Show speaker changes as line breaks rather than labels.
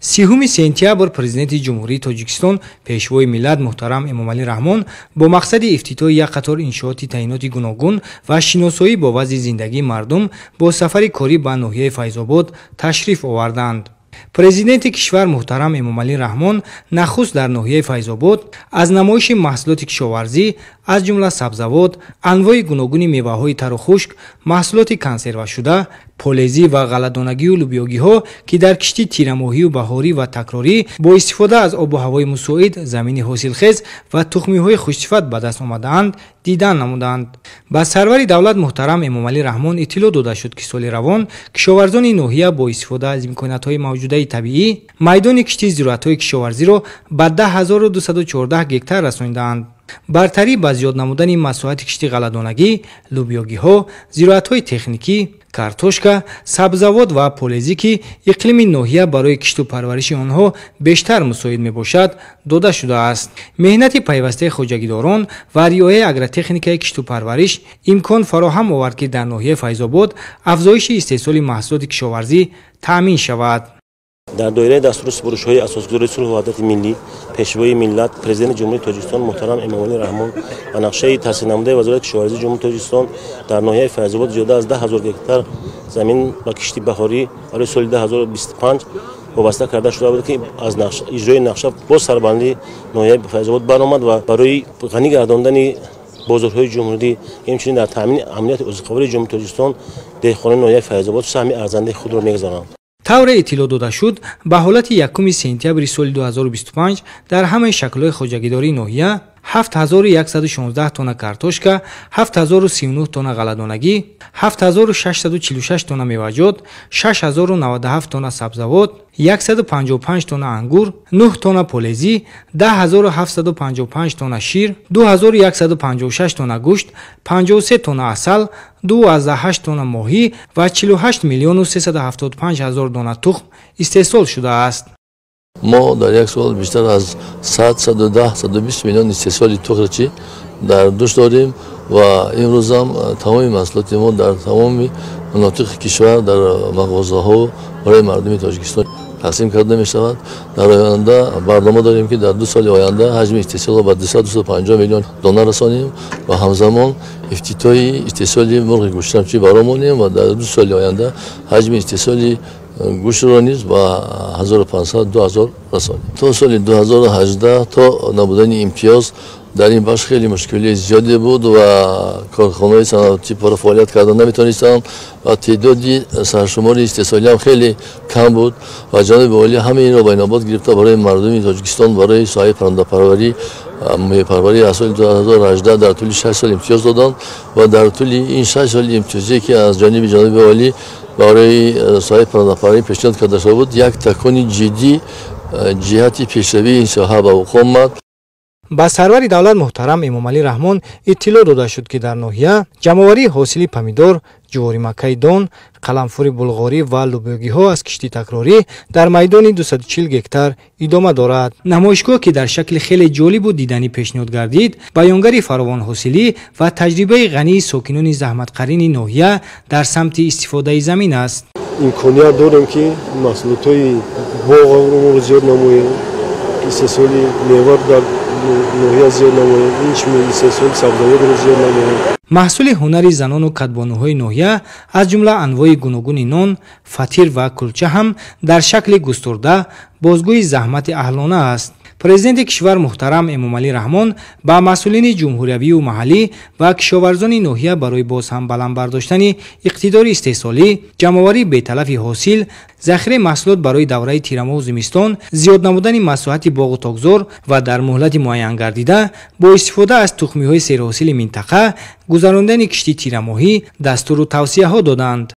30 сентябр Президенти Ҷумҳурии Тоҷикистон, Пешвои миллат муҳтарам Эмомалӣ Раҳмон бо мақсади ифтитоҳи як қатор иншооти таъиноти гуногун ва шиносоӣ бо вазъи зиндагии мардум бо сафари корӣ ба ноҳияи Файзобод ташриф оварданд. Президенти кишвар муҳтарам Эмомалӣ Раҳмон нахуст дар ноҳияи Файзобод аз намоиши маҳсулоти кишоварзӣ, аз ҷумла сабзавот, анвои гуногуни меваҳои тару хушк, маҳсулоти консервашуда, полезӣ ва ғалладонагию лӯбиёгиҳо, ки дар кишти тирамоҳию баҳорӣ ва такрорӣ бо истифода аз обу ҳавои мусоид, замини ҳосилхез ва тухмиҳои хушсифат ба даст омадаанд, дидан намуданд. Ба сарвари давлат муҳтарам Эмомалӣ Раҳмон иттилоъ дода шуд, ки соли равон кишоварзони ноҳия бо истифода аз имкониятҳои мавҷудаи табиӣ майдони кишти зироатҳои кишоварзиро ба 10 214 гектар расонидаанд. Бартарӣ ба зиёд намудани масоҳати кишти ғалладонагӣ, лӯбиёгиҳо, зироатҳои техникӣ, картошка, сабзавот ва полезӣ, ки иқлими ноҳия барои кишту парвариши онҳо бештар мусоид мебошад, дода шудааст. Меҳнати пайвастаи хоҷагидорон ва риояи агротехникаи кишту парвариш имкон фароҳам овард, ки дар ноҳияи Файзобод афзоиши истеҳсоли маҳсулоти кишоварзӣ таъмин шавад.
Дар доираи дастуру супоришҳои Асосгузори сулҳу ваҳдати миллӣ, Пешвои миллат, Президенти Ҷумҳурии Тоҷикистон муҳтарам Эмомалӣ Раҳмон ва нақшаи тасдиқнамудаи Вазорати кишоварзии Ҷумҳурии Тоҷикистон, дар ноҳияи Файзобод зиёда аз 10 000 гектар замин ба кишти баҳорӣ барои соли 2025 вобаста карда шуда буд, ки аз иҷрои нақша бо сарбандии ноҳияи Файзобод баромад ва барои ғанӣ гардондани бозорҳои ҷумҳурӣ, инчунин дар таъмини амнияти озуқавории Ҷумҳурии Тоҷикистон деҳқонони ноҳияи Файзобод саҳми арзандаи худро мегузоранд.
Тавре иттилоъ дода шуд, ба ҳолати 1 сентябри соли 2025 дар ҳамаи шаклҳои хоҷагидории ноҳия 7116 тонна картошка, 7039 тонна ғалладонагӣ, 7646 тонна меваҷот, 6097 тонна сабзавот, 155 тонна ангур, 9 тонна полезӣ, 10 755 тонна шир, 2156 тонна гӯшт, 53 тонна асал, 2,8 тонна моҳӣ ва 48 миллиону 375 ҳазор дона тухм истеҳсол шудааст.
Мо дар як сол бештар аз 100, 110, 120 миллион истеҳсоли тухмчӣ дар дӯш дорем ва имрӯзам тамоми маҳсулоти мо дар тамоми манотиқи кишвар, дар мағозаҳо барои мардуми Тоҷикистон тақсим карда мешавад. Дар оянда барнома дорем, ки дар 2 соли оянда ҳаҷми истеҳсолро ба 200-250 миллион дона расонем ва ҳамзамон ифтитоҳи истеҳсоли мурғи гӯштамчӣ баро монем ва дар 2 соли оянда ҳаҷми истеҳсоли гӯштро низ ба 1500, 2000 расонем. То соли 2018, то набудани имтиёз, дар ин бахш хеле мушкилии зиёде буд ва корхонаҳои саноатӣ пурра фаъолият карда наметавонистанд ва теъдоди саршумори истеҳсолиам хеле кам буд. Ва ҷаноби олӣ ҳамаи инро ба инобат гирифта, барои мардуми Тоҷикистон, барои соҳаи паррандапарварӣ, моҳипарварӣ аз соли 2018 дар тӯли 6 сол имтиёз доданд. Ва дар тӯли ин 6 соли имтиёзие, ки аз ҷониби ҷаноби олӣ барои соҳаи паррандапарварӣ пешниҳод карда шуда буд, як такони ҷиддӣ ҷиҳати пешравии ин соҳа ба вуқӯъ омад.
Ба сарвари давлат муҳтарам Эмомалӣ Раҳмон иттилоъ дода шуд, ки дар ноҳия ҷамъоварии ҳосили помидор, ҷуворимаккаи дон, қаламфури булғорӣ ва лӯбиёгиҳо аз кишти такрорӣ дар майдони 240 гектар идома дорад. Намоишгоҳ, ки дар шакли хеле ҷолибу диданӣ пешниҳод гардид, баёнгари фаровонҳосилӣ ва таҷрибаи ғании сокинони заҳматқарини ноҳия дар самти истифодаи замин аст.
Имконият дорем, ки маҳсулотҳои боғро зиёд намоем, истеҳсоли мева дар ноҳия зиёд намоем, инчунин истеҳсоли сабзавотро зиёд намоем.
Маҳсули ҳунари занону кадбонуҳои ноҳия, аз ҷумла анвои гуногуни нон, фатир ва кулча ҳам дар шакли густурда бозгӯи заҳмати аҳлона аст. Президенти кишвар муҳтарам Эмомалӣ Раҳмон ба масъулини ҷумҳуриявию маҳаллӣ ва кишоварзони ноҳия барои боз ҳам баланд бардоштани иқтидори истеҳсолӣ, ҷамъоварии беталафи ҳосил, захираи маҳсулот барои давраи тирамоҳу зимистон, зиёд намудани масоҳати боғу токзор ва дар муҳлати муайянгардида бо истифода аз тухмиҳои серҳосили минтақа гузарондани кишти тирамоҳӣ дастуру тавсияҳо доданд.